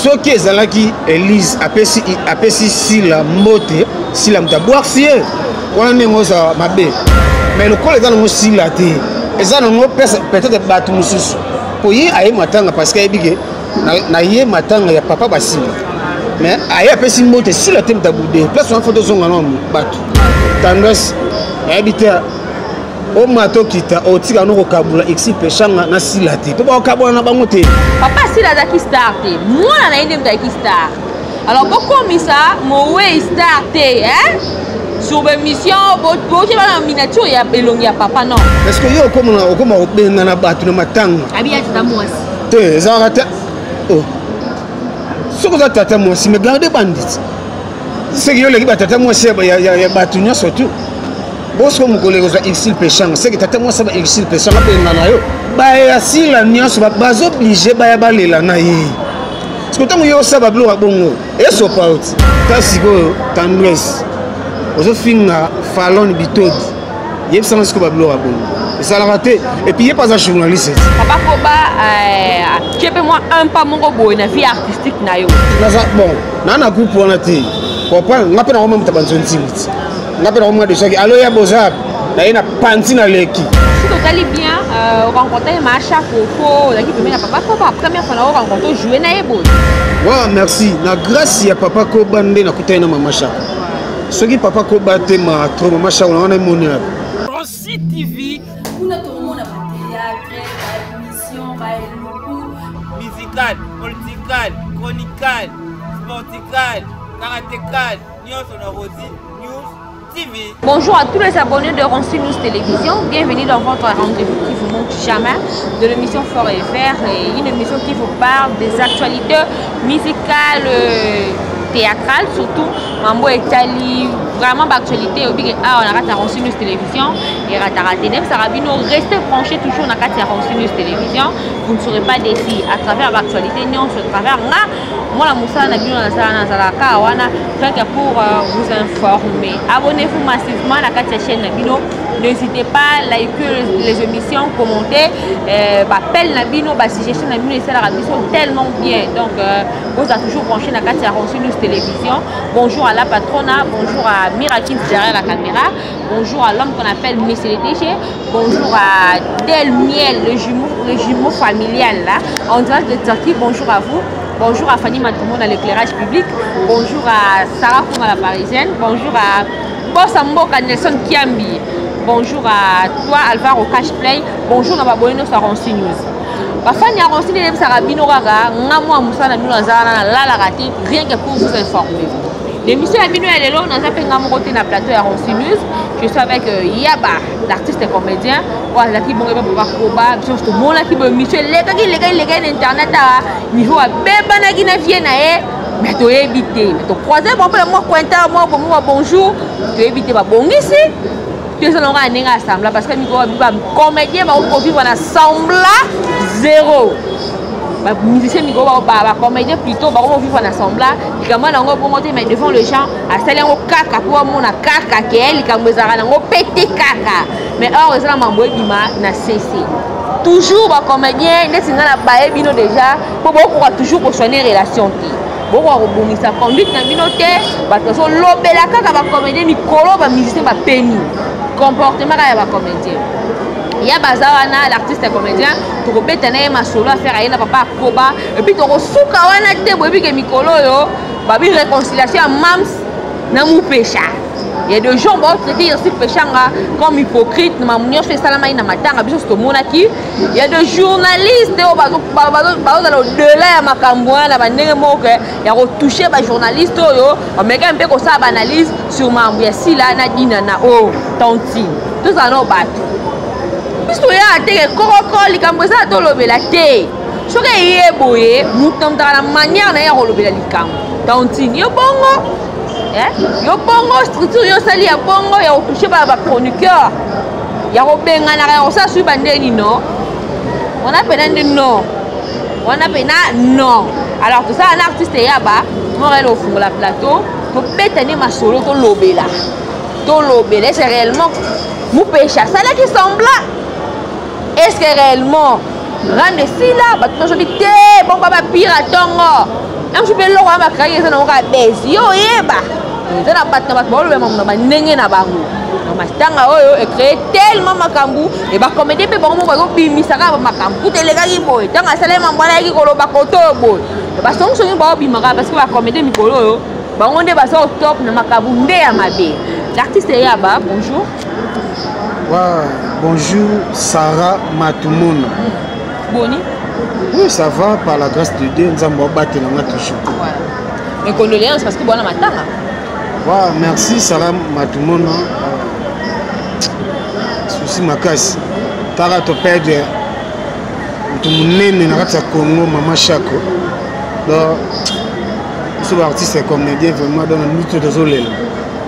Soki ezalaki Elise apesi apesi Sila mbote, Sila moto abwakisi ye wana ndenge ozala mabe. Mais lokola eza nango Sila te, eza nango peut-être bato mosusu po ye aye matanga parce que ayebi ke na ye matanga ya papa basila mais aye apesi mbote Sila te moto abude place wana fo tozonga nano bato tendresse nayebi te omata okita otika no kokabula exi peshanga na sila te mpo bakokabwana na bango te. Papa Sila azalaki star te, mwana na ye nde moto azalaki star. Alors bokomisa mowei star te hein? Sur bamission botie bana miniature ya elongi ya papa non. Est ce que yo okoma okoma kobengana bato na matanga? Abi ya tata mwasi te ezalaka te. Oh. Soki oza tata mwasi mais garde bandit seki yo oleki batata mwasi ya bato nyonso tu bosiko mokolo ekozwa ursile peshanga seke tata mwasi ba ursile peshanga abenga na yo baya sila nyonso bazoblige baya balela na ye siko ntango yo osala babiloko ya bongo esopa yo ti ta sikoyo tendresse ozofinga falon bitodi yebisanga sikoyo babiloko ya bongo ezalaka te epuis ye mpe aza journaliste. Papa Koba atie mpe mwa un pas moko boye na vie artistique na yo. Naza bon naa na groupe wana te comprendre nga mpe nakoma moto ya banzonzingi ti nga mpe nakomona deja ke alo ya boza na ye na panzi na leki. Soki otali bien, rencontre Macha Kofo ozalaki pembeni ya Papa Koba première fois na o rencontre jouer na ye boye. Wa merci na grâce ya Papa Koba nde nakutani na Mama Shako. Soki Papa Koba te ma trop Mama Shako na wana emoni wapi. Rossy TV. Kuna tokomona ba théâtre, ba émission, ba eluku. Musical, political, chronical, sportical, karatécal, nyonso na Rossy News TV. Bonjour à tous les abonnés de Ronsi News Télévision. Bienvenue dans votre rendez-vous qui vous manque jamais de l'émission Fort et Vert, et une émission qui vous parle des actualités musicales, théâtrales, surtout Mambo etali vraiment l'actualité au big ah on a raté Ronsi News Télévision et raté Nem Sarabino. Restez branchés toujours dans la Ronsi News Télévision, vous ne serez pas déçus à travers l'actualité nyonso à travers nga moi la mosala na bino nazala nazalaka wana rien que pour vous informer. Abonnez-vous massivement na kati ya chaîne na bino, n'hésitez pas liker les émissions, commenter, baappel na bino, basuggestion na bino esalaka biso tellement bien. Donc vous êtes toujours branché na kati ya Ronsi News Télévision. Bonjour à la patrona, bonjour à Mirakin derrière la caméra, bonjour à l'homme qu'on appelle Monsieur le DG, bonjour à Del Miel, le jumeau familial là, en direct de Turquie, bonjour à vous. Bonjour à Fanny Matoumon à l'éclairage public. Bonjour à Sarah Kouma la parisienne. Bonjour à Boss Mboka Nelson Kiambi. Bonjour à toi Alvaro Cash Play. Bonjour à Baboino sur Ronsi News. Bafani ya Ronsi News yebisaka bino kaka nga mwa mosala na bino naza wana nalalaka te rien que pour vous informer. L'émission ya bino ya lelo naza mpe nga moko te na plateau ya Ronsi News. Je suis avec Yaba, l'artiste et comédien. Oyo azalaki bongo ebe Papa Koba. Biso tomonaki boye émission elekaki elekaki elekaki na internet awa niveau abebanaki na vie na ye, mais toyebi te, mais tocroise bango mpe na mwa cointa mwa bomo ba bonjour, toyebi te babongisi to eza nango ya ndenge ya sembla parce que mikolo bacomédien bakoki kovivre na sembla zéro. Bamusicien mikolo bacomédien plutôt bakoki kovivre na sembla likambo yango bongo te, mais devant le gens asali yango kaka mpo bamona kaka ke likambo ezalaka nango pete kaka, mais or eza na mambo ebima na cc. Toujours bacomédien neti nga na baye bino déjà mpo bokoka toujours kosoigne relation te, bokoka kobongisa conduite na bino te. Bato bazolobela kaka bacomédien mikolo, bamusicien bapemi comportement kaka ya bacomédien. Ya baza wana l'artiste comédien, tokobeta na ye masolo affaire aye na Papa Akoba, epuis tokosuka wana te. Boyebi ke mikolo oyo babi réconciliation ya Mams na Mupesha. Il y a des gens baotraité Ursule Peshanga comme hypocrite na mamu nyonso esalamaki na matanga biso tomonaki. Il y a des journalistes oyo bazozala au-delà ya makambo wana bandenge moko ya kotouche bajournaliste oyo bamekaki mpe kosala baanalyse sur makambo ya Sila na Dina na oyo tantine. Tozala nao bato biso toyaka teke kokoko likambo eza tolobela te. Soki eye boye moto na moto na manière na ye ya kolobela likambo. Tantine yo bongo yo bongo structure yo osali ya bongo ya kotouche bana bachroniqueur ya kobenganaka ya kosala soki bandeni no wana mpena nde non wana mpena non. Alors tosala na artiste Yaba morele ofungola plateau, tobeta nde masolo, tolobela tolobela. Est-ce réellement Mupesha asalaki semblant? Est-ce que réellement rande esila bato nyonso bi te bongo bapira ntongo? Na mosusu mpe eloko wana bakreaki eza nango kaka base, yo oyeba eza na bato na bato baoloba makambo na bandenge na bango. Na matanga oyo ecree tellement makambo e bacomédien mpe bango moko bazobimisa kaka bamakambo kuta elekaki boye, ntango asalaki mambo wana ayaki koloba koto oyo boye, basongisongi baobimaka parce que bacomédien mikolo oyo bango nde baza au top na makambo nde ya mabe. L'artiste Yaba, bonjour. Ouais, bonjour Sarah Matumona. Boni? Oui, ça va par la grâce de Dieu, Nzambe abatelanga toujours. Voilà. Mes condoléances parce que bwana matanga. Ouais, merci Sarah Matumona. Souci makasi. Tara to perdre moto monene na kati ya Congo, Mama Shako. Donc biso ba artiste ya comédien vraiment donc mitu tozolela.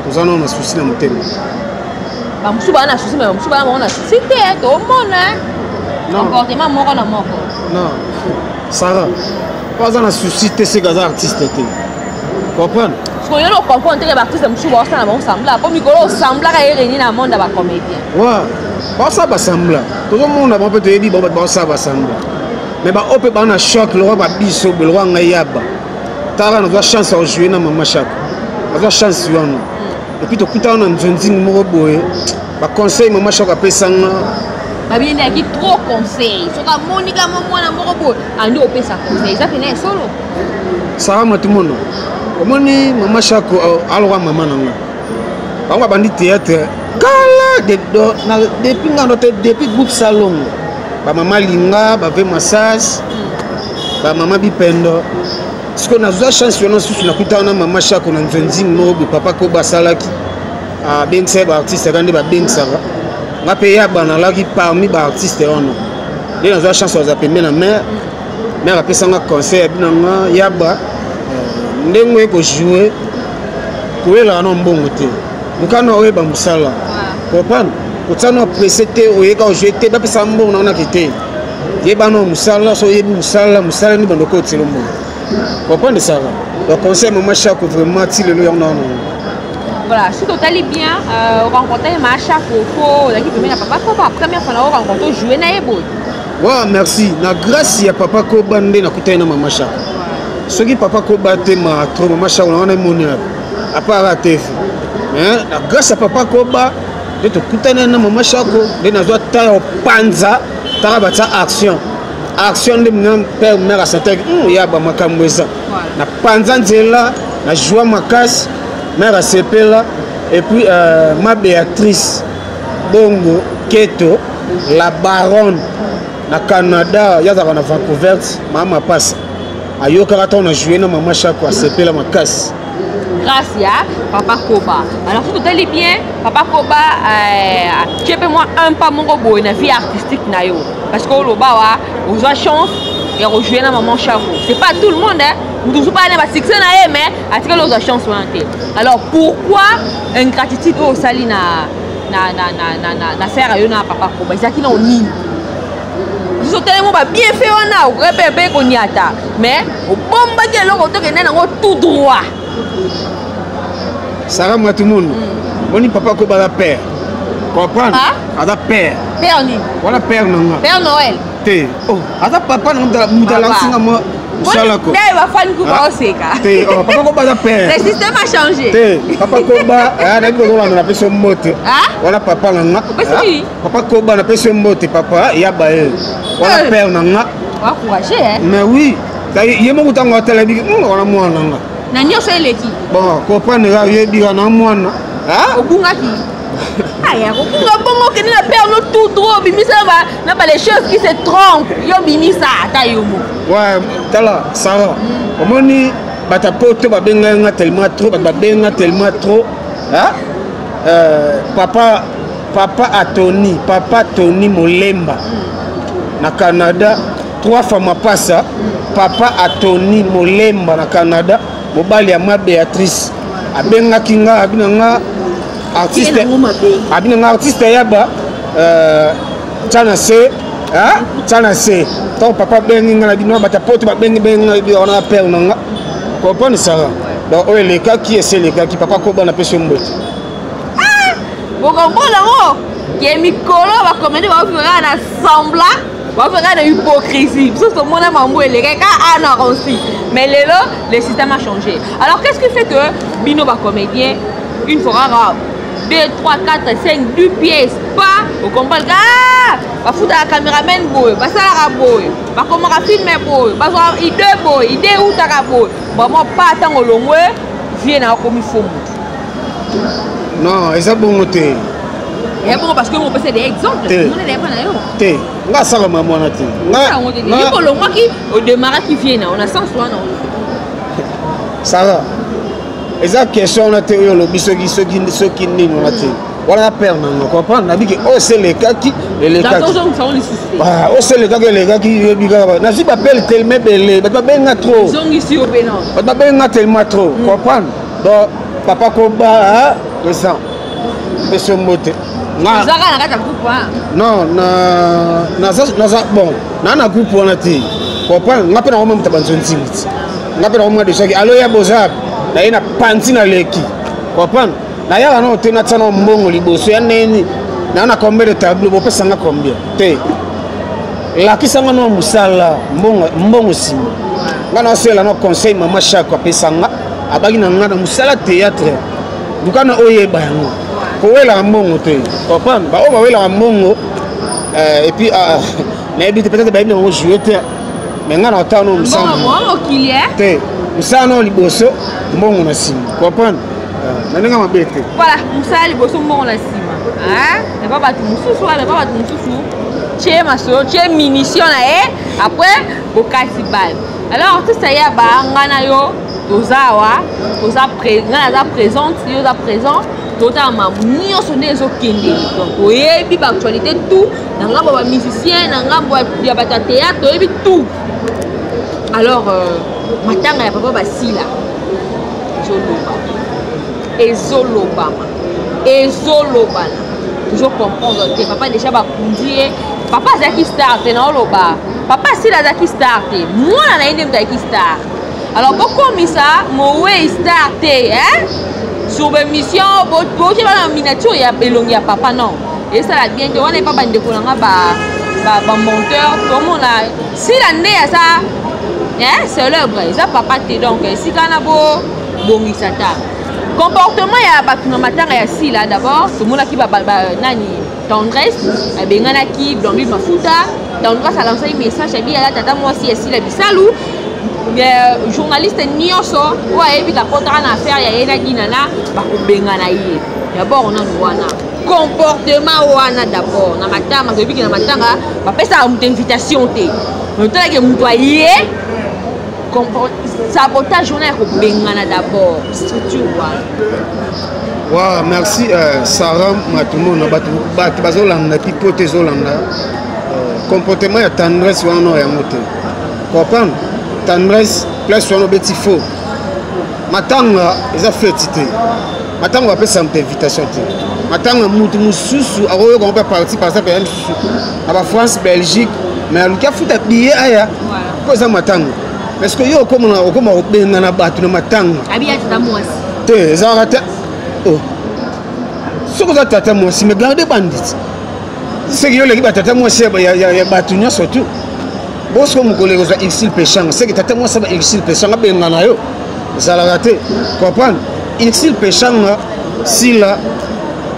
Toza nano na souci na motema. Bamosusu baa na souci, mais bamosusu baa bango na souci te, tomona comportement moko na moko. Non, Sarah, po aza na souci te, seka aza artiste te, comprendre? Soki yo comprendre te, baartiste mosusu baosala bango sembla, po mikolo osemblaka ye reni na monde ya bacomédien. Wa baosala basembla, tozomona bango mpe toyebi bango bato baosala basembla, mais baoyo mpe baa na choc lokwa babiso boye, lokwa ngai Yaba. Tala, nazwa chance ya kojoue na Mama Shako, nazwa chance wana epuis tokutana na nzonzingi moko boye, baconseil Mama Shako apesanga. Babini ayaki trop conseil, soki amoni ka mwa mwana moko boye andi opesa conseil, eza pena ya solo. Sara Matumono, omoni Mama Shako alokwa mama na nga, bango babandi théâtre kala depuis ngando te, depuis groupe Salongo, bamama Linga, bave massage, bamama Bipendo. Sikoyo nazwa chance wana susu, nakutana na Mama Shako na nzonzingi moko boye papa Koba asalaki, abengisa ye baartiste kaka nde babengisaka nga mpe Yaba, nalaki parmi baartiste wana nde nazwa chance aza pembe na mare. Mare apesanga conseil, abi na nga: "Yaba, ndenge oye kojoue, koyelaka na mbongo te, mokana oyeba mosala, comprendre, kotia na presse te, oyeka ojoue te, bapesa mbongo na onaki te, yeba na mosala. So oyebi mosala, mosala nde bandoko otilo mbongo." Comprendre sara? Donc conseil Mama Shako vraiment ti lelo yango na wana. Voilà, si totali bien, rencontre Mama Shako, fo ozalaki pembeni na papa Koba, première fois na orencontre, ojoue na ye boye. Wa merci, na grâce ya papa Koba nde nakutani na Mama Shako. Soki papa Koba te, ma trop Mama Shako na wana emoni apart a TV, mais na grâce ya papa Koba nde tokutani na Mama Shako, nde nazwa ta ya opanza taka batia action, action nde mina père mare asantaki ya bamakambo eza na panza nzela na joie makasi, mare asepela. Et puis ma Béatrice Bongo Keto, la baronne na Canada, ye azalaka na Vancouver, mama mapasa ayokaka ntango na joue na Mama Shako, asepela makasi. Grâce ya papa Koba. Alors soki totali bien, papa Koba atie mpe mwa un pas moko boye na vie artistique na yo, parce que oloba wa ozwa chance ya kojoue na Maman Shako, c'est pas tout le monde, hein. Moto mosusu mpe na basuccès na ye, mais atikali ozwa chance wana te. Alors pourquoi ingratitude oyo osali na frère yo na papa Koba? Ezalaki na onini biso otelemi babienfait wana, okoki mpe mpe koniata, mais obombaki eloko, tokende nango tout droit. Sara Matumunu, boni papa Koba aza père, comprendre? Aza père. Père nini? Wana père na nga. Père Noël? Te, oh, aza papa na nga, moto alakisinga mwa mosala ko. Nde bafani kuba oseka. Te, oh, papa Koba aza père. Le système a changé. Te, papa Koba nayebi kozolanda, napesi yo mbote. Wana papa na nga. Opesi? Papa Koba, napesi yo mbote, papa Yaba ye wana père na nga. Encouragé, hein? Mais oui, ye moko ntango atala biki wana mwana na nga. Na nyonso eleki. Bon, comprendre ka oyebi ka na mwana. Obungaki aya kobunga bongo, okende na père no tout droit, obimisa na ba les choses qui se trompent, yo bimisa ata yo moko. Ouais, tala Sara, omoni bato ya poto babengai nga tellement trop, bato babenga tellement trop, hein? Papa, papa Atoni, papa Tony Molemba na Canada, trois fois mapasa, papa Atoni Molemba na Canada, mobali ya ma Béatrice, abengaki nga, abi na nga artiste, abi na nga artiste Yaba, tya na se, tya na se. Ntango papa abengi nga na bino bato ya poto babengi bengi nga wana père na nga, comprendre Sara? Donc oyo elekaki esi elekaki. Papa Koba, napesi yo mbote. Bokomona yango ke mikolo bakomedi baofika na sembla. Bafaka na hypocrisie. Biso tomona mambo elekaki kaka na Ronsi. Mais lelo, le système a changé. Alors qu'est-ce qui fait que bino ba comédien, une fois rara, 2, 3, 4, 5, 2 pièces, pas, au comprendre ah, bafutaka cameraman boye, basalaka boye, bakomaka film boye, bazwaka idée boye, idée eutaka boye. Vraiment pas ntango olongwe, vie na okomi faux mutu. Non, eza bongo te. Ya bongo parce que mopesa des exemples, mona deya na yo. Te, nga asala mama wana te. Nga olongwaki, odemaraki vie na yo na sens wana. Sarah, eza question wana te oyo olobi soki soki soki nini wana te. Wana père na nga comprendre nabiki oyo se elekaki elekaki. Oyo se elekaki elekaki yebi kaka nazwi bapele tellement ebele bato babenga trop. Bato babenga tellement trop comprendre. Donc papa koba président pesi yo mbote. Ozaka na kati ya groupe wana? Non, na naza naza bon, na na groupe wana te. Comprendre? Nga pe na komona banzonzingi ti. Nga pe na komona déjà ki alo ya boza na ye na panzi na leki. Comprendre? Na yaka no te na tsana mbongo liboso ya neni. Na na combien de tableau bopesa nga combien? Te. Lakisa nga no musala mbongo mbongo sima. Nga na sela no conseil mama Shako apesa nga abaki na nga na musala théâtre. Luka na oyeba yango. Kowelaka mbongo te. Comprendre? Ba oyo bawelaka mbongo et puis nayebi te peut-être bayebi nango jouer te. Mais nga na otala no mosala. Te. Mosala no liboso mbongo na nsima. Comprendre? Na ndenge mabe te. Voilà, mosala liboso mbongo na nsima. Hein? Epa bato mosusu wana, epa bato mosusu tie masolo, tie munition na ye, après bokasi balle. Alors artiste ya ba nga na yo toza awa, toza nga naza présente, yo oza présent, totala makambo nyonso nde ezokende. Donc toyebi ba actualité tout na ngambo ya ba musicien, na ngambo ya bato ya théâtre, toyebi tout. Alors matanga ya papa Basila ezoloba, ezolobama, ezolobana, toujours comprendre te. Papa déjà bakundi ye, papa azalaki star te, naoloba papa Asila azalaki star te, mwana na ye nde moto azalaki star. Alors bokomisa mowei star te, hein? Sur émission botie bana miniature ya elongi ya papa, non, esala bien te. Wana epa bandeko na nga ba monteur, tomona Sila nde aza célèbre, eza papa te. Donc esika na bo bongisa ta comportement ya bato na matanga ya Sila. D'abord tomonaki ba nani Tendresse abenganaki Blandine Mafuta. Tendresse alansaki message abi ala tata mwasi ya Sila Bisalu, journaliste nyonso oyo ayebi kakotaka na affaire ya ye na Dinana bakobengana ye. D'abord nanu wana comportement wana, d'abord na matanga toyebiki na matanga bapesaka moto invitation te, otalaki moto aye sabotage wana ya kobengana d'abord structure wana. Wow, merci Sarah Matumona. Bato bazolanda pipo te, ezolanda comportement ya Tendresse wana yango te. Comprendre? Tendresse place wana obeti faux. Matanga eza feti te, matanga bapesa moto invitation te. Matanga mutu mosusu akoyoka mpe parti, par exemple ya mosusu na ba France, Belgique, mais aluki afuta billet aya mpo eza matanga. Parce que yo okoma kobengana bato na matanga te, ezalaka te. Soki oza tata mwasi, mais garde bandit seki yo oleki batata mwasi ya bato nyonso tu. Bosiko mokolo ekozwa Ursule Peshanga, seki tata mwasi ba Ursule Peshanga abengana yo, ezalaka te. Comprendre? Ursule Peshanga Sila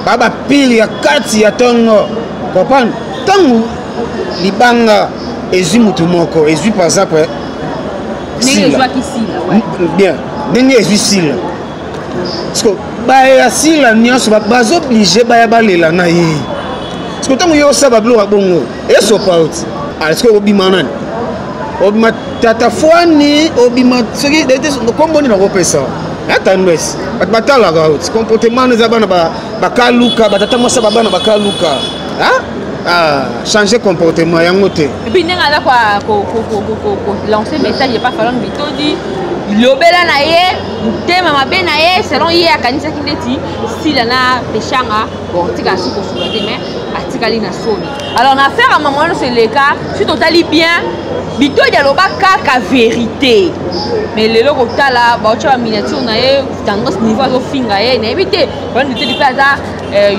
ba bapile ya kati ya ntongo. Comprendre? Ntango libanga ezwi motu moko, ezwi par exemple Sila bien, ndenge ezwi Sila, parce que baya Sila nyonso bazoblige baya balela na ye. Parce que ntango yo osala babiloko ya bongo esopa oti, est-ce que obima nani? Obima tata fwani, obima soki kombo nini nakopesa ya Tendresse? Bato batalaka oti comportement eza bana bakaluka, batata mwasi babana bakaluka changer comportement yango te. Et puis ndenge aza kolancer message epa Falon Bitodi, lobela na ye motema mabe na ye, selon ye akanisaki ndeti Sila na Peshanga bon atikala soki kosunga te, mais atikali na soni. Alors na affaire ya mama nyonso eleka, si totali bien, Bitodi aloba kaka vérité, mais lelo kotala baotya baminiature na ye Tendresse, niveau azofinga ye, nayebi te. Falon Bitodi mpe aza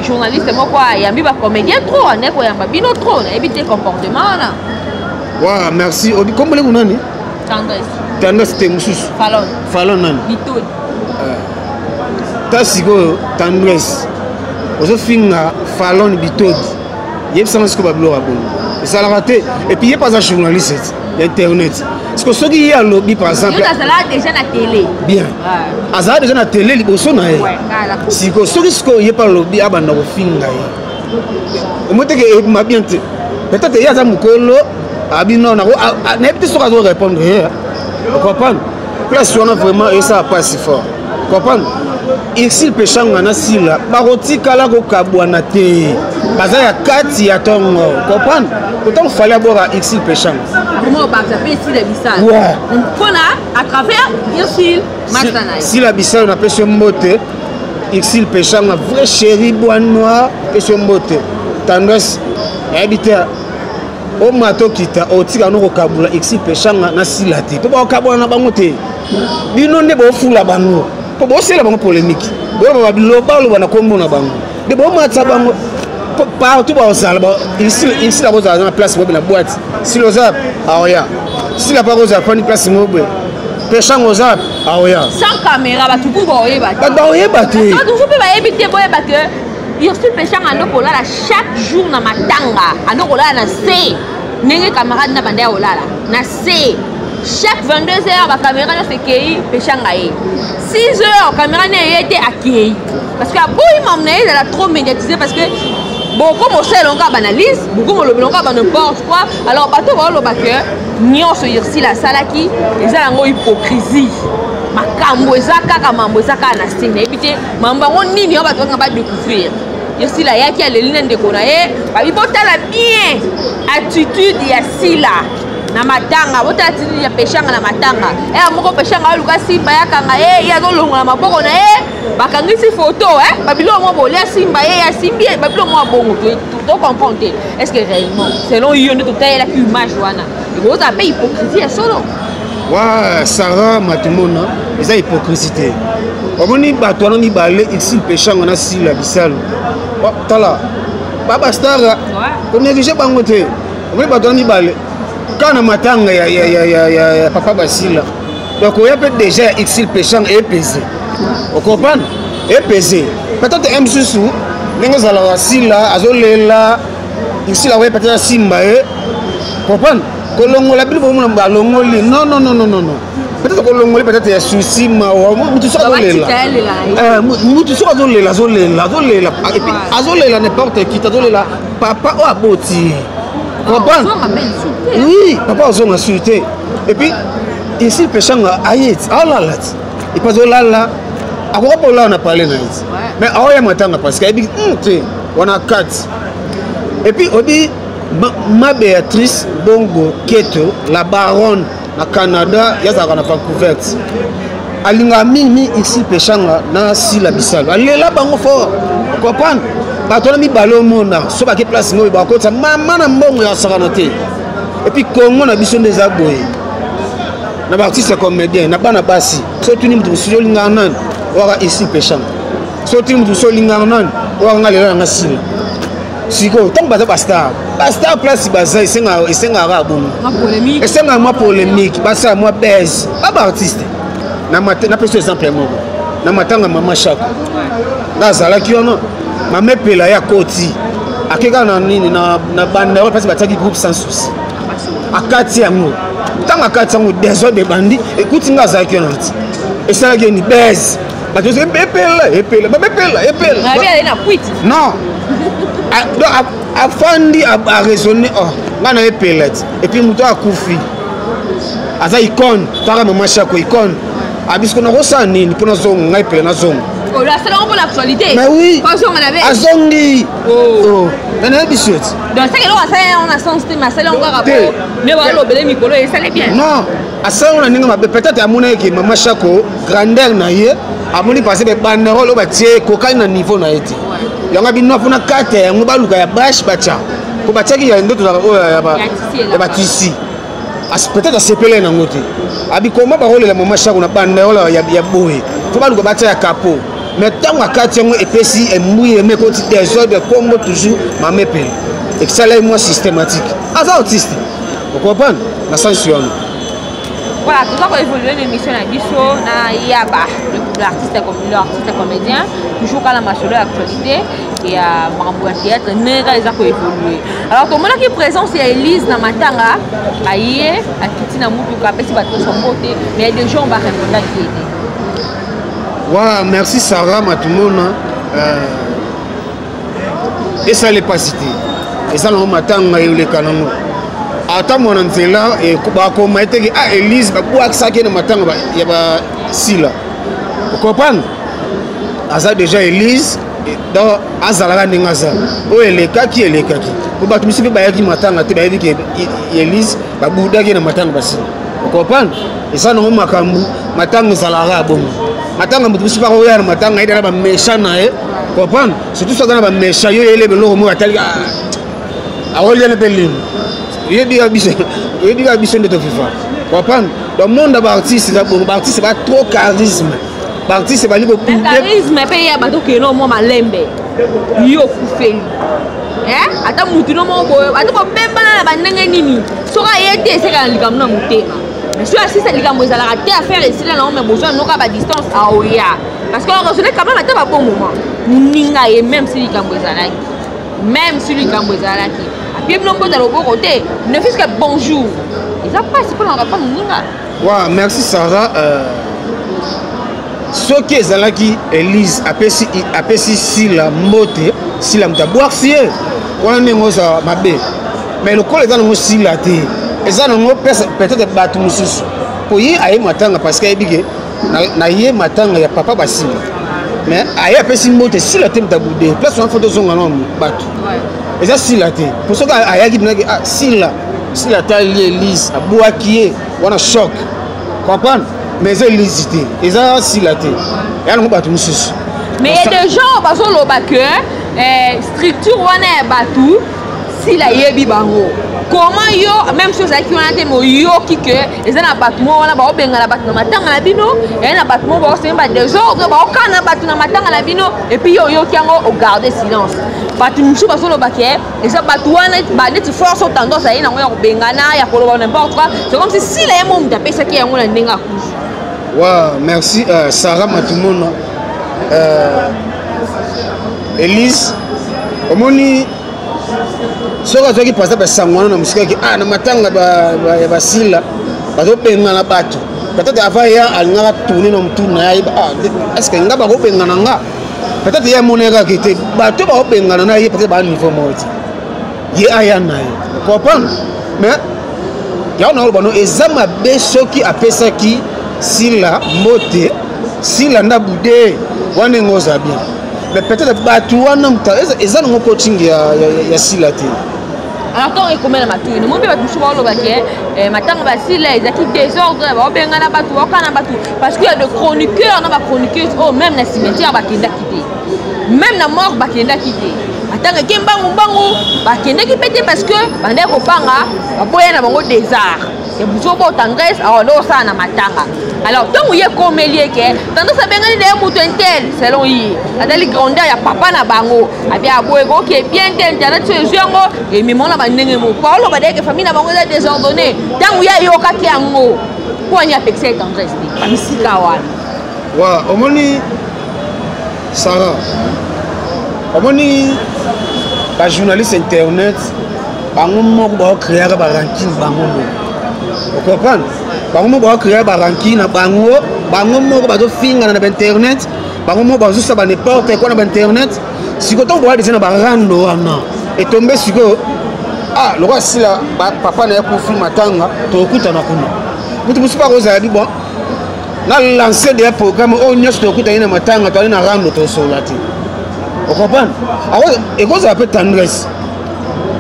journaliste moko ayambi bacomédien trop, anaye koyamba bino trop, nayebi te comportement wana. Wa merci. Obi kombo lengu nani? Tendresse. Tendresse te mususu. Falon. Falon nani? Bitodi. Euh, ta sikoyo tendresse. Ozofinga Falon Bitodi. Yebisanga sikoyo babiloko ya bongo. Ezalaka te. Et puis ye pas journaliste ya internet. Siko soki ye alobi par exemple. Yo azalaka déjà na télé. Bien. Ouais. Azalaka déjà na télé liboso na ye. Ouais, siko soki sikoyo ye pa alobi abanda kofinga ye. Omoni te ke ebima bien te. Peut-être ye aza mokolo abi non nayebi te soki azo répondre ye. Ocomprendre? Place wana vraiment esala pasi fort. Comprendre? Ursule Peshanga na Sila bakotikala kokabwana te. Baza ya kati ya tongo. Comprendre? Autant fallait abwaka Ursule Peshanga. Comment obakisa mpe Sila Bisalo? Ouais. Mpona à travers Ursule masta na ye. Sila Bisalo napesi yo mbote. Ursule Peshanga vrai chéri bois noir napesi yo mbote. Tendresse nayebi te omata okita otika no kokabula Ursule Peshanga na Sila te mpo bakokabwana na bango te. Bino nde bofula bango mpo bosela bango polémique, boloba bilobaloba na kombo na bango nde bomatisa bango partout bakozala. Ursule akozala na place mobe na boîte, Sila oza aoya, Sila mpe akozala fani place mobe, Peshanga oza aoya. Sans caméra bato ku baoyeba te, bato baoyeba te, bato mosusu mpe bayebi te. Boyeba ke Ursule Peshanga ando kolala chaque jour na matanga, ando kolala na se ndenge camarade na banda ya kolala na se. Chaque 22 heures bacaméra nyonso ekei Peshanga ye, 6 heures caméra ne eye te akei, parce que aboyi mamu na ye ezala trop médiatisé, parce que bokoma osala elongo ya baanalyse, bokoma oloba elongo ya ba n'importe quoi. Alors bato baoloba ke nyonso Ursule asalaki eza yango hypocrisie, makambo eza kaka mambo eza kaka na se, nayebi te mambo yango nini oyo bato bakanga badécouvrir. Ursule ayaki aleli na ndeko na ye, babi botala bien attitude ya Sila na matanga, botala attitude ya Peshanga na matanga. Eya moko Peshanga aluka simba yakanga ye, ye azolongola maboko na ye, bakangisi photo babiloko moko bolia simba ye asimbi ye babiloko moko bongo to comprendre te. Est-ce que réellement selon yo nde totayelaki image wana ekozala mpe hypocrisie ya solo? Wa Sarah Matumona, eza hypocrisie te. Omoni bato wana mibale, Ursule Peshanga na Sila Bisalo, tala babastar konéglige bango te. Omoni bato wana mibale kaka na matanga ya, ya, ya, ya, ya, ya papa Basila, donc oya mpe déjà ya Ursule Peshanga epese, ocomprendre, epese peut-être un mosusu ndenge ezalaka Sila azolela Ursule akoya peut-être asimba ye, comprendre, kolongola bino bomona balongoli non non non non non non, peut-être kolongoli peut-être ya souci mawa. Mutu soki azolela, mutu soki azolela, azolela, azolela, et puis azolela n'importe qui, azolela papa oyo aboti, comprendre. Oui, papa azonga su te. Et puis ici Peshanga aye ti aolala ti, et puis azolala, akoka mpe olala na pale na ye ti, mais aoya matanga parce que ayebi te wana kati. Et puis obi ma, ma Béatrice Bongo Keto la baronne na Canada, yazalaka na Vancouver, alingaka mingi ici Peshanga na Sila Bisalo, alela bango fort, comprendre. Bato wana mibale omona so bake place moko bakotisa mama na mbongo ya sakana te. Et puis Congo na biso nde eza boye na baartiste comédien na bana basi, so otuni moto mosusu olingaka nani, waka ici Peshanga, so otuni moto mosusu olingaka nani, waka nga lela nanga Sila. Sikoyo ntango baza bastar, bastar place baza esengaka bongo, esengaka mwa polémique, basala mwa base ba baartiste. Napesi exemple moko na matanga mama Shako, nga azalaki wana, mama Epela ye akoti ake kaka na nini na banda oyo place batiaki groupe Sans Souci, akati yango. Ntango akati yango, désordre ebandi. Ekuti nga azalaki wana ti esalaki eni base, bato epela epela babepela epela non, donc afandi araisonne, oh nga na epela ti. Et puis moto akufi aza icône, taka mama Shako icône, abisiko nakosala nini mpo nazonga ngai epela nazonga. Mais oui, azongi na nayebi biso ti. Non, asala ngo na ndenge mabe, peut-être amona eke mama Shako grandeur na ye, amoni parce que banderole oyo batie ekokani na niveau na ye te. Yango abino mpona kate yango baluka ya bashe batya po batiaki ya nde tozalaka oyo ya batisi, peut-être asepele nango te. Abi koma bakolela mama Shako na banderole ya boye, fo baluka batya ya kapo. Mais ntango akati yango epesi embui eme ekoti désordre, kombo toujours mama Epela, ekisala ye mwa systématique, aza autiste. Ocomprendre na sens wana. Voilà, toza koévolue na émission na biso na Yaba, l'artiste l'artiste comédien, toujours kala masolo ya actualité ya makambo ya théâtre ndenge kaka eza koévolue. Alors tomonaki présence ya Elise na matanga, aye akiti na mutuka, apesi bato nyonso mbote, mais des gens barépondaki ye te. Voilà, merci Sarah Matumona. Esala epasi te, eza nango matanga eleka nango ata mwana nzela bakoma eteke a Elise babwakisaki na matanga ya basila. Okomprendre, aza déjà Elise, donc azalaka ndenge aza oyo elekaki elekaki po bato misusu mpe bayaki matanga te, bayebi ke Elise babudaki na matanga basila. Okomprendre, eza nango makambo matanga ezalaka ya bongo. Matanga moto mosusu akoya na matanga ayeda na baméchant na ye, comprendre, surtout soki aza na baméchant yo yelebe eloko moko atali akoliana mpe lino oyebi kaka biso nde tofifa, comprendre. Donc monde ya baartiste eza bongo, baartiste ba trop charisme, baartiste bali charisme mpe ya bato okende mwa malembe yo okufeli ata mutu no moko boye ata kobembana na bandenge nini soki aye te eseka na likambo na motema. Mais soki asisa likambo ezalaka te, affaire esila nango, mais bozwa noka ba distance aoya parce que raisonner quand même ata ba bon moment moninga ye, même si likambo ezalaki, même si likambo ezalaki apie bino mbota loboko te, ne fût-ce que bonjour eza mpasi mpona kapa moninga. Wa merci Sarah. Soki ezalaki Elise apesi Sila mbote, Sila moto abwakisi ye wana ndenge ozala mabe, mais lokola eza nango Sila te, eza nango peut-être bato mosusu po ye aye matanga parce que ayebi ke na ye matanga ya papa basila, mais aye apesi mbote Sila te moto abude place wana, fo tozonga nano bato eza Sila te, po soki ayaki mpinaki Sila Sila atali Elise abwaki ye wana choc, comprendre, mais eza Elise te, eza Sila te, eya nango bato mosusu. Mais il y a des gens bazoloba que structure wana ya bato Sila yebi bango comment yo, même si ozalaki wana te, mais oyoki ke eza na bato moko wana baobengana bato na matanga na bino, eya na bato moko baosenge badésordre, baokana bato na matanga na bino, et puis yo oyoki yango, ogarde silence. Bato mosusu bazoloba ke eza bato wana neti force o tendance aye nango ya kobengana, ya koloba n'importe quoi, c'est comme si Sila ye mo moto apesaki yango na ndenge akufi. Wa merci Sarah Matumona. Elise omoni soki azwaki par exemple sango wana na mosika ke na matanga ya basila bazobengana bato, peut-être avant ya alingaka tourne na motu na ye, est ce que nga bakobengana nga, peut-être ye amonaki kaka te bato bakobengana na ye, peut-être baa niveau moko te ye aya na ye, comprendre. Mais yango na oloba no eza mabe soki apesaki Sila mbote, Sila nda bude wana ndenge ozala bien, mais peut-être bato wana eza nango coaching ya Sila te. Alors ntango ekomela matoi nomoi mpe bato mosusu baoloba ke matanga basila ezalaki désordre, baobengana bato, baokana bato, parce que ya de chroniqueur na bachroniqueuse oyo même na cimetière bakendaki te, même na morgue bakendaki te, matanga eke mbangu mbangu bakendaki mpe te, parce que bandaki kobanga baboya na bango désart ya buzo bo tendresse awa nde osala na matanga. Alors ntango ye ekomeli eke tendresse abengani na ye moto intel, selon ye azali grandeur ya papa na bango abi aboye koke bien te, internet so ezwi yango emema na bandenge moko baoloba deke famille na bango eza désordonné. Ntango ye ayokaki yango mpo ani apekisa ye tendresse te bamisika wana. Wa omoni Sarah, omoni bajournaliste internet bango moko baocréaka barankine bango moko, ocomprendre, bango moko baocréa barankine na bango, bango moko bazofingana na bainternet, bango moko bazosala ba n'importe quoi na bainternet. Sikoyo ntango boya deja na barando wana etombe sikoyo, lokola Sila papa na ye kufi matanga tokokutana kuna, moto mosusu akozala bi bon na lance deya programme oyo nyonso tokutani na matanga, toali na rando tosolola te, ocomprendre. Ekozala mpe tendresse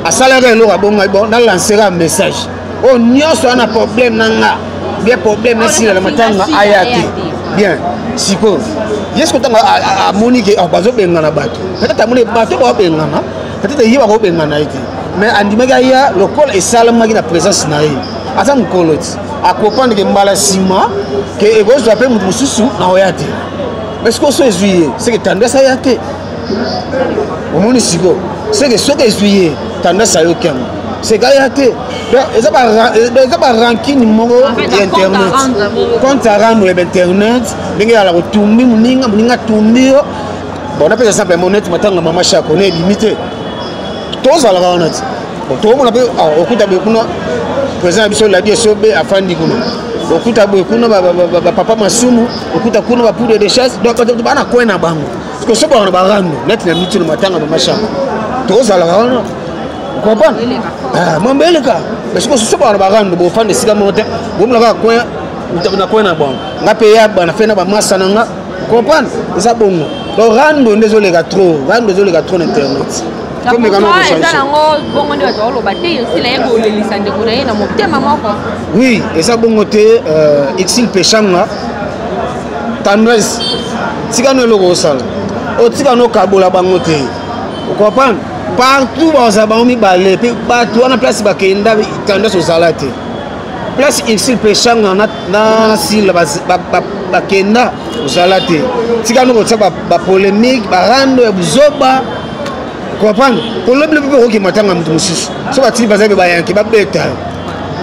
asalaka eloko abongai bon na lancera message oyo nyonso wana problème na nga bien, problème na Sila na matanga aya te bien. Sikoyo ye sikoyo ntango amoni ke bazobengana bato, peut-être amoni bato baobengana, peut-être ye bakobengana ye te, mais andimaki aya lokola esalamaki na présence na ye, aza mokolo ti akoprendre ke mbala nsima ke ekozwa mpe moto mosusu na oya te. Mais sikoyo so ezwi ye seke tendresse aya te, omoni sikoyo seke soki ezwi ye tendresse ayoki yango. Seka ya te. Eza barancune moko ya internet, compte à rendre ya internet, ndenge yala kotumbi moninga, moninga atumbi yo. Bon, napesa simplement neti matanga mama Shako ne ebimi te, tozalaka wana ti. Bon, tokomona mpe okuta boye kuna président na biso Ladi Esobe afandi kuna, okuta boye kuna bapapa Masumu, okuta kuna bapoudre de chasse. Donc bato bana coin na bango, parce que so baka na barando neti na miti na matanga mama Shako, tozalaka wana, comprendre mambo eleka. Mais sikoyo so baka na barando, bofanda esika moko te, bomona kaka coin na coin na bango. Nga mpe ya bana fe na bamasa na nga, comprendre, eza bongo. Donc rando nde ezoleka trop, rando ezoleka trop na internet. Eza nango bongo nde bato bakoloba te, esila ye kolelisa ndeko na ye na motema moko. Oui, eza bongo te. Exil Peshanga, Tendresse, tika no eloko osala, otika no kabola bango te, ocomprendre. Partout bazala bango mibale mpe bato wana, place bakenda, Tendresse ozala te. Place Exil Peshanga na Sila bakenda, ozala te. Tika no kotia bapolémique, barando ya buzoba, comprendre. Kolobi lobi mpe okokima ntanga moto mosusu, so batindi baza mpe bayanke babeta yo.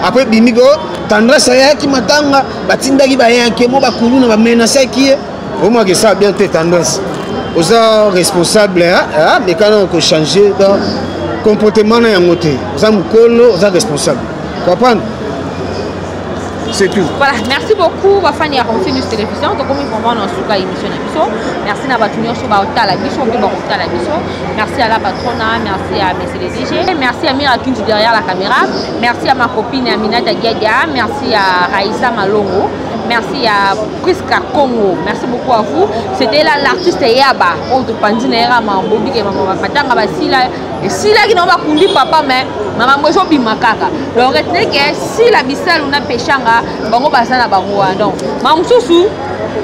Après bimi ko Tendresse ayaki matanga, batindaki bayanke mo bakuluna bamenasaki ye. Omwaka esala bien te. Tendresse, oza responsable, mekana kochange donc comportement na yango te. Oza mokolo, oza responsable, comprendre, c'est tout. Voilà, merci beaucoup bafani ya Ronsi News Télévision. Tokomi vraiment na suka émission na biso. Merci na bato nyonso baotala biso mpe bakotala biso. Merci à la patrona, merci à monsieur le DG, merci à Mira Kintu derrière la caméra, merci à ma copine Aminata Diadia, merci à Raïssa Malongo, merci à Priska Congo, merci beaucoup à vous. C'était là l'artiste Yaba oyo topandi na ye kaka makambo obike matanga basila esilaki nango, bakundi papa, mais makambo ezobima kaka. Donc retenez que Sila Bisalu na Peshanga, bango baza na bango wana. Donc makambo mosusu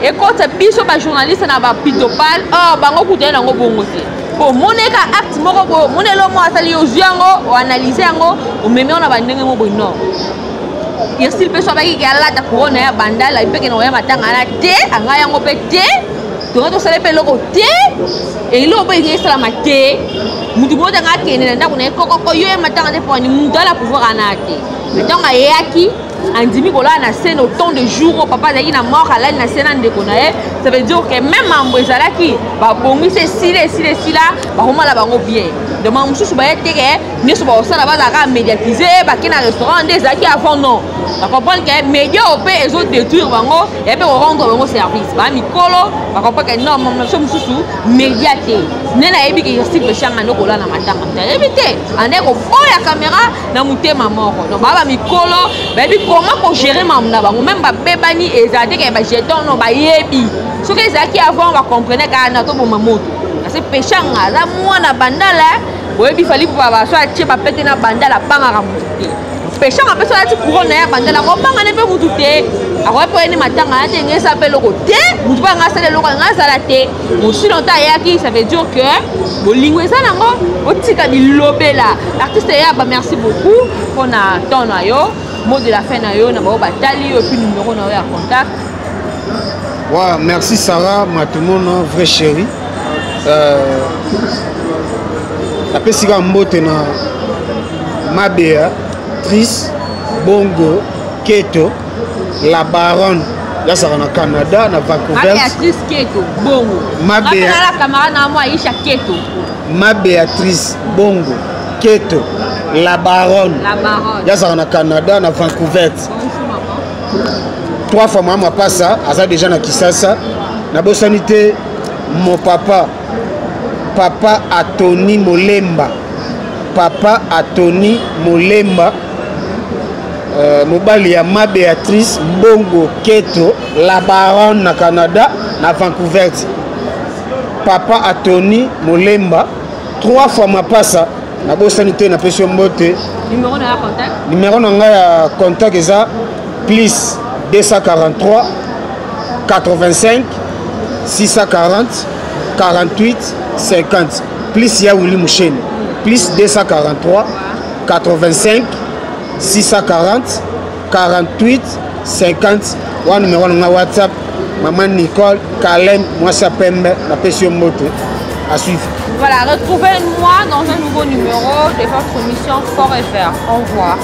ekota biso bajournaliste na bapitopal or bango kuta ye nango bongo te. Po moneka acte moko boye, omoni elo moko asali yo, ozwi yango, oanalyse yango, omemi yango na bandenge mo boye. Non, Ursule mpe so abaki ke alata couronne ya bandala mpe kende koya matanga na te, anga yango mpe te, tonga tosala mpe eloko te, eloko mpe elingi esalama te. Mutu moko tanga akende na ndako na ye kokoko, yo ye matanga te, mponi mutu ala pouvoir ana te. Mais ntango ayaki, andimi kolala na scène autant de jours oyo papa azalaki na mort, alali na scène na ndeko na ye. Ça veut dire que même mambo ezalaki babongisi, esila, esila, esila, bakomala bango bien. Donc makambo mosusu baye te ke nyonso bakosala bazalaka médiatise, bake na restaurant nde ezalaki avant. Non, bacomprendre ke média oyo mpe ezodétruire bango, ya mpe korendre bango service. Baa mikolo, bacomprendre ke non, biso mosusu média te. Nde nayebi ke Ursule Peshanga nde kolala na matanga, moto ayebi te, ande koboya caméra na motema moko. Donc baa bamikolo, bayebi comment kogérer mambo na bango. Même babebani, ezala te ke bajeton, non, bayebi. Soki ezalaki avant, bacomprene kaka na toboma moto, parce que Peshanga aza mwana Bandala. Boyebi Fally mpo baso atie bapete na Bandala, abangaka motu te. Peshanga mpe so alati couronne na ye ya Bandala, akobanga ne mpe motu te, akoki mpo yeni matanga na te, nge esa mpe eloko te, motu mpe anga asala eloko anga azala te. Mosi longtemps ayaki, ça veut dire que bolingo eza nango. Otika bilobela. Artiste Yaba, merci beaucoup mpona temps na yo. Mot de la fin na yo na bao batali yo, et puis numéro na yo ya contact. Ouais, merci Sarah Matumona, vrai chérie. Napesi kaka mbote na Mabea Tris Bongo Keto, la baronne, yazalaka na Canada, na Vancouver. Béatrice Keto Bongo. Mabea camarade na moi Aisha Keto. Ma Béatrice Bongo Keto, la baronne. La baronne. Yazalaka na Canada, na Vancouver. Bonjour maman. Trois fois mama Mapasa aza déjà na Kisasa. Nabosani te mon papa, papa Atoni Molemba, papa Atoni Molemba, mobali ya ma Béatrice Mbongo Keto, la baronne, na Canada, na Vancouver. Papa Atoni Molemba, trois fois Mapasa, nabosani te, napesi yo mbote. Numéro na ya contact? Numéro na ngai ya contact eza plus 243 85 640 48 50, plus ya Willy Musheni, plus 243 85 640 48 50. Wana numéro na ngai WhatsApp. Mama Nicole Kalem, mwasi ya pembe, napesi yo mbote. À suivre. Voilà, retrouvez-moi dans un nouveau numéro de votre émission Fort et Vert. Au revoir.